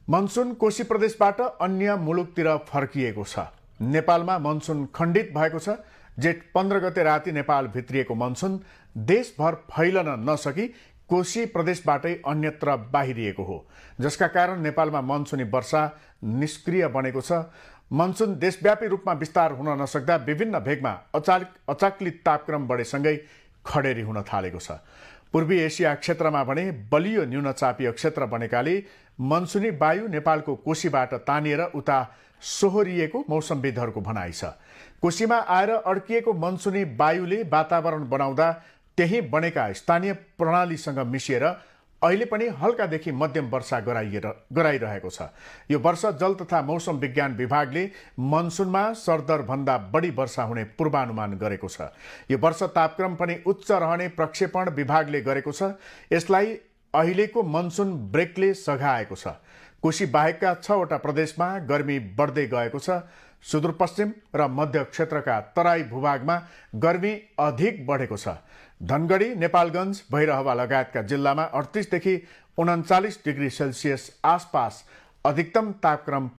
Monsoon Koshi प्रदेशबाट अन्य मुलुकतिर फर्किएको छ। नेपालमा मनसुन खण्डित भएको छ। जेठ 15 गते राति नेपाल भित्रिएको मनसुन देशभर फैलन नसकी कोशी प्रदेशबाटै अन्यत्र बाहिरिएको हो, जसका कारण नेपालमा मनसुनी वर्षा निष्क्रिय बनेको छ। मनसुन देशव्यापी रूपमा विस्तार हुन नसक्दा विभिन्न भेगमा अचाक्ली तापक्रम बढेसँगै खडेरी हुन थालेको छ। पूर्वी एसिया क्षेत्रमा भने बलियो न्यूनचापीय क्षेत्र बनेकाले मनसुनी वायु नेपालको कोशीबाट तानिएर उता सोहोरिएको मौसमविदहरूको भनाइ छ। कोशीमा आएर अड्किएको मनसुनी वायुले वातावरण बनाउँदा त्यही बनेका स्थानीय प्रणालीसँग मिसिएर अहिले पनि हल्कादेखि मध्यम वर्षा गराइरहेको छ। यो वर्ष जल तथा मौसम विज्ञान विभागले मनसुनमा सरदरभन्दा बढी वर्षा हुने पूर्वानुमान गरेको छ। यो वर्ष तापक्रम पनि उच्च रहने प्रक्षेपण विभागले गरेको छ। यसलाई अहिलेको मनसुन ब्रेकले सघाएको छ। कोशी बाहेकका 6वटा प्रदेशमा गर्मी बढ्दै गएको छ। सुदूरपश्चिम र मध्य क्षेत्रका तराई भूभागमा गर्मी अधिक बढेको छ। धनगढी, नेपालगञ्ज, भैरहवा लगायतका जिल्लामा 38 देखि 39 डिग्री सेल्सियस आसपास अधिकतम तापक्रम